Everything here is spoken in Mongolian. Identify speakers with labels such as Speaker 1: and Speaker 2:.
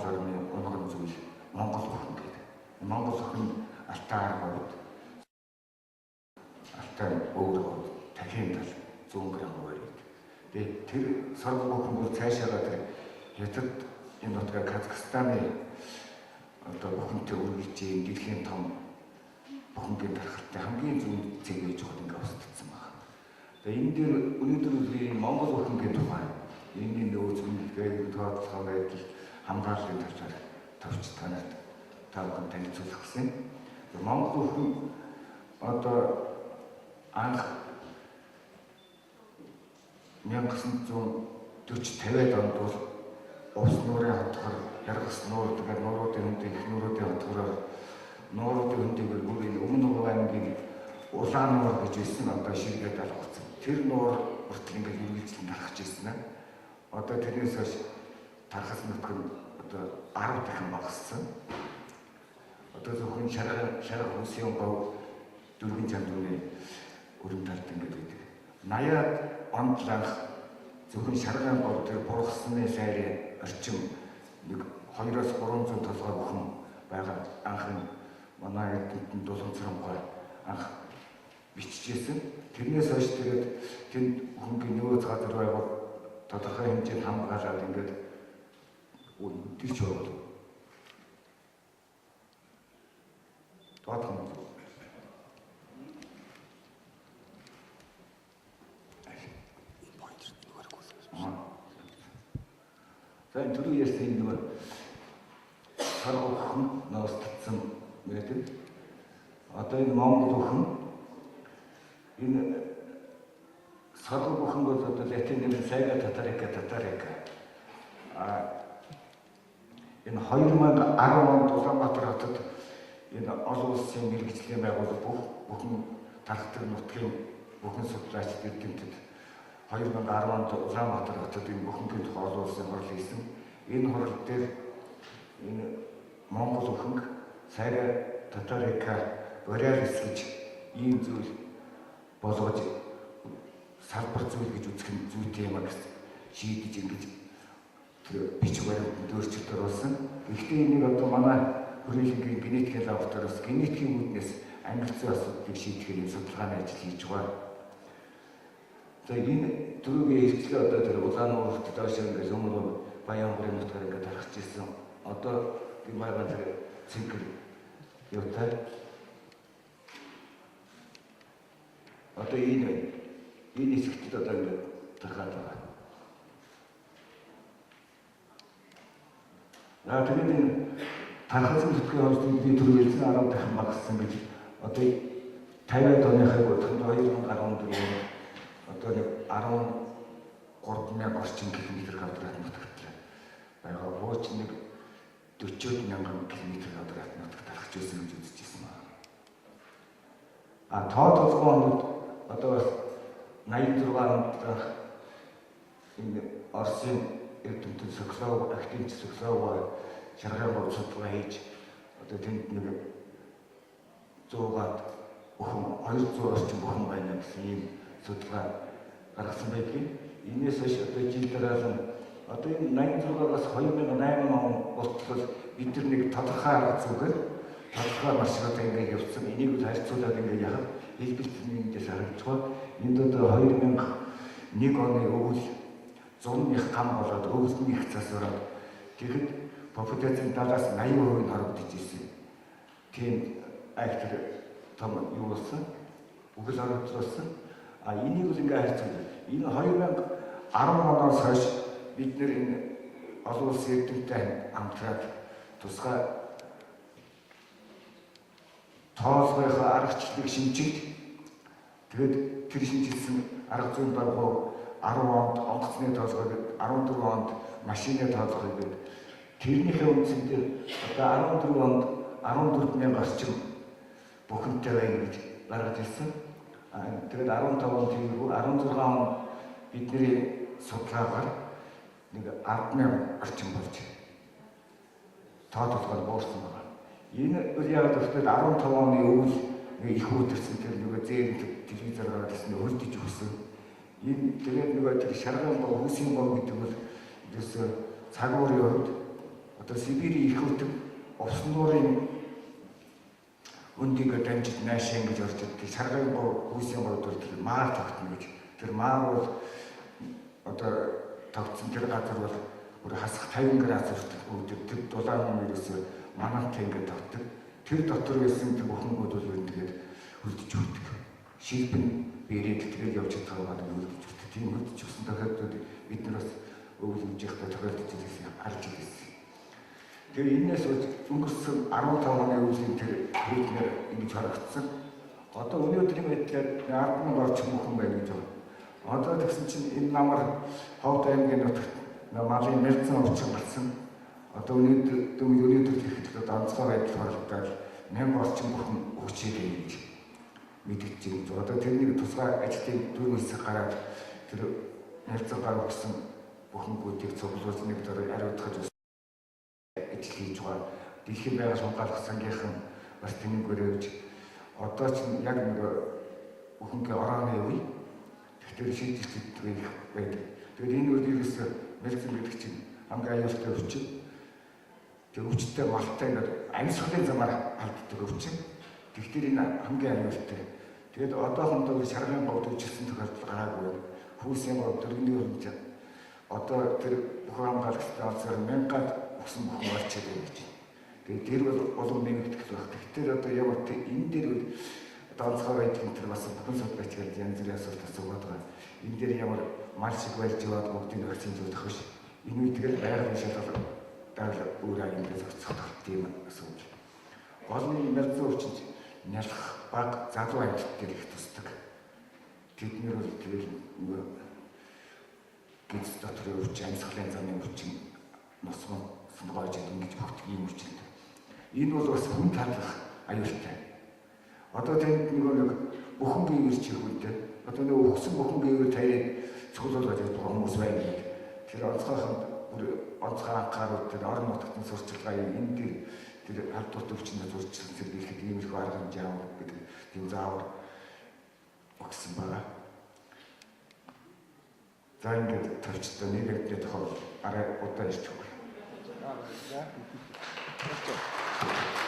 Speaker 1: орны унган зүйл Монгол бүхэн гэдэг. Монгол бүхэн Алтай аргууд, Алтай өвөр говь, Тахин тал 100 г хуваар идэв. Тэгээд тэр соргон бүхэн бол цаашаага тэр Хятад энэ нутгаа Казахстаны одоо бүхэнтэй үргэлжийн дэлхийн том бүхэнгийн тархалтай хамгийн зүүн цэг гэж хол ингээ устдсан байна. Тэгээ энэ дээр өнөөдөр үеийн Монгол бүхэнгийн тухай энэний нөөц үнэлгээ, тооцоолол байдал, хамгааллын талаар товч танарт та бүхэн танилцуулах гэсэн. Монгол бүхэн одоо анх 1940 50-ад онд бол Увс нуурын хотгор, Яргас нуур, тэгээд нууруудын хөндөө, их нууруудын хотгороор нууруудын хөндөгөр бүр энэ Өмнө Уг аймгийн Улаан нуур гэж байсан, одоо ширгээд алгацсан. Тэр нуур хүртэл ингээд үргэлжлэн тархаж ирсэн аа. Одоо тэрнээс хойш тархас нутг нь одоо 10 дахин багассан. Одоо зөвхөн шарга хүсийн говь дөрвөн чамдууны өрөм талд ингээд байдаг. 80-ад онд ланх зөвхөн шарган говь тэр бургасны сайрын орчим нэг 2-300 толгой бүхэн байгаа анхан манай эрдэмтэн Дулуун-Цоронхой анх бичижсэн. Тэрнээс хойш тэгээд тэнд хөнгөн нөөц газар байгуул тодорхой хэмжээнд хамгаалаад ингээд тэр ч яваад. Тоодхон. За энэ түрүү ярьсан энэ нөгөө сарга бүхэн ноостдсон байдаг. Одоо энэ Монгол бүхэн энэ сарга бүхэн бол одоо латин нэр нь Saiga Tatarica Tatarica. А энэ 2010 онд Улаанбаатар хотод энэ олон улсын мэргэжлийн байгууллага бүх бүхэн тархдаг нутгийн бүхэн судлаач эрдэмтэд 2010 онд Улаанбаатар хотод энэ бүхэнгийн тухай олон улсын хурал хийсэн. Энэ хурал дээр энэ Монгол бүхэнг Saiga Tatarica Borealis гэж ийм зүйл болгож салбар зүйл гэж үзэх нь зүйтэй юм а гэсэн шийдэж ингэж тэр бичиг баримтанд өөрчлөлт оруулсан. Гэхдээ энийг одоо манай хүрээлэнгийн генетикийн лабораториос генетикийн үүднээс англи зүйн асуудлыг шийдэхээр энэ судалгааны ажил хийж байгаа. За энэ түрүүгийн эрхлээ одоо тэр Улаан нуурт доош ингээд өмнө Баянгарын нутгаар ингээд тархаж ирсэн. Одоо би байгаа тэр цэнхэр юутай. Одоо энэ байна. Энэ хэсэгт одоо ингээд тархаад байгаа. За тэгээд энэ тархалсан зүтгэхийн хувьд би түрүү хэлсэн 10 дахин багассан гэж одоо 50-ад оныхыг бодоход 2014 онд одоо нэг 13 мянга орчим километр квадрат нутагт байгаа. Бууч нэг 40 мянган километр квадрат нутагт тархаж байсан гэж үзэж ирсэн байна. А тоо толгой онд одоо бас 86 онд энэ Оросын эрдэмтэн Соклов, академик Соклов шаргын гол судалгаа хийж одоо тэнд нэг 100-аад бүхэн 200 орчим бүхэн байна гэсэн ийм судалгаа гаргасан байдгийг. Энээс хойш одоо жил дараалан одоо энэ 86-аас 2008 он болтол бид нар нэг тодорхой арга зүгээр тодорхой маршрутаар ингээд явцсан. Энийг бол харьцуулаад ингээд яхад хэлбэлцэн эндээс харагдаж байгаа. Энд одоо 2001 оны өвөл зун их гам болоод өвөлний их цас ороод тэгэхэд популяцийн 70-аас 80% нь хорогдож ирсэн. Тийм актер том юу болсон? Үгэл хорогдол болсон. А энийг бол ингээд харьцуулъя. Энэ 2010 оноос хойш бид нэр энэ олон улсын эрдэмтдээ хамтраад тусгай тоолгынхаа аргачлалыг шинжилж тэгээд тэр шинжилсэн арга зүйн дагуу 10 онд онгоцны тоолгойг 14 онд машины тоолгойг гээд тэрнийхээ үндсэн дээр одоо 14 онд 14 мянга орчим бүхэнтэй байна гэж гаргаж ирсэн. Тэгээд 15 онд тиймэрхүү 16 онд бидний судалгаагаар нэг 10 мянга орчим болж тоо толгой буурсан байна. Энэ үл яг гэвэл 15 оны өвөл нэг их үүдэрсэн тэр нөгөө зээр телевизээр гараад ирсэн хөлдөж өгсөн. Энэ тэгээд нөгөө тэр шарган гов, хүүсийн гов гэдэг бол ерөөсөө цаг уурын хувьд Одоо Сибирийн их өвдөг увс нуурын өндийгөө дамжиж наашаа ингэж орж ирдэг. Шаргын гоо хүйсийн гоо тэр маар тогтно гэж. Тэр маар бол одоо тогтсон тэр газар бол бүр хасах 50 градус хүртэл өвдөг. Тэр дулаан юм ерөөсөө манантай ингэж тогтдог. Тэр дотор байсан тэр бүхэнгүүд бол ер нь тэгээд үлдэж өгдөг. Шилбэн бэрээд тэгээд явж чадхаа маань үлдэж өгдөг. Тийм үлдэж өгсөн тохиолдлууд бид нар бас өвөл үжих байхдаа тохиолдож ирсэн харж ирсэн. Тэгээ энэс өнгөрсөн 15 оны өвлийн тэр хүйднэр ингэж хорогдсон. Одоо өнөөдрийн байдлаар 10,000 орчим бүхэн байна гэж байна. Одоо тэгсэн чинь энэ намар Ховд аймгийн нутагт малын мэлзэн орчин гарсан. Одоо өнөөдөр тэгэхэд одоо онцгой байдал хорогдоод 1000 орчим бүхэн өгчээ гэж мэдэгдэж байна. Одоо тэрнийг тусгай ажлын дөрвөн хэсэг гараад тэр мэлзэн гар өгсөн бүхэнгүүдийг цуглуулж нэг дор ариутгаж ажил хийж байгаа. Дэлхийн байгаль хамгаалах сангийнхан бас тэнийгээр явж одоо ч яг нэг бүхэнгээ орооны үе. Тэгэхээр шийдэлт их байдаг. Тэгэхээр энэ үе ерөөсөө мэлзэн гэдэг чинь хамгийн аюултай өвчин. Тэр өвчтэй малтай ингээд амьсгалын замаар алддаг өвчин. Тэгэхээр энэ хамгийн аюултай. Тэгээд одоохондоо шаргын говьд үйлчилсэн тохиолдол гараагүй байна. Хүүсийн говь, дөрвөний өрөмж одоо тэр бүхэн хамгаалагчтай онцоор мянгаад өгсөн бүхэн орчод байна гэж. Тэгээд тэр бол улам нэмэгдэх байх. Тэгэхээр одоо ямар энэ дээр одоо онцгой байдал энэ төр бас бүхэн судалгаач гэж янз бүрийн асуулт асуугаад байгаа. Энэ дээр ямар мал шиг барьж яваад бүгдийг вакцин зүүлэх биш. Энэ үе тэгэл байгалийн шалгал даал өөрөө ингэж зохицох тийм асуудал. Гол нь мэлзэн өвчнөд нялх баг залуу амьтад дээр их тусдаг. Тэд нэр бол тэгэл нөгөө гэдэс дотрын өвчин, амьсгалын замын өвчин, нусман сангойж ингэж өгдөг юм өвчин. Энэ бол бас хүн таалах аюултай. Одоо тэнд нөгөө нэг бүхэн гүйвэр чих үедээ одоо нөгөө өгсөн бүхэн гүйвэр таяад цуглуулж явдаг хүмүүс байна гэдэг. Тэр онцгойхон бүр онцгой анхаарал тэр орон нутгад сурчилгаа энэ дээр тэр халдварт өвчнөд зурчилсан сэргийлэхэд иймэрхүү арга хэмжээ авах гэдэг тийм заавар өгсөн байгаа. За ингээд товчтой нэг амьтны тухай арай удаа ярьж өгье.
Speaker 2: За баярлалаа.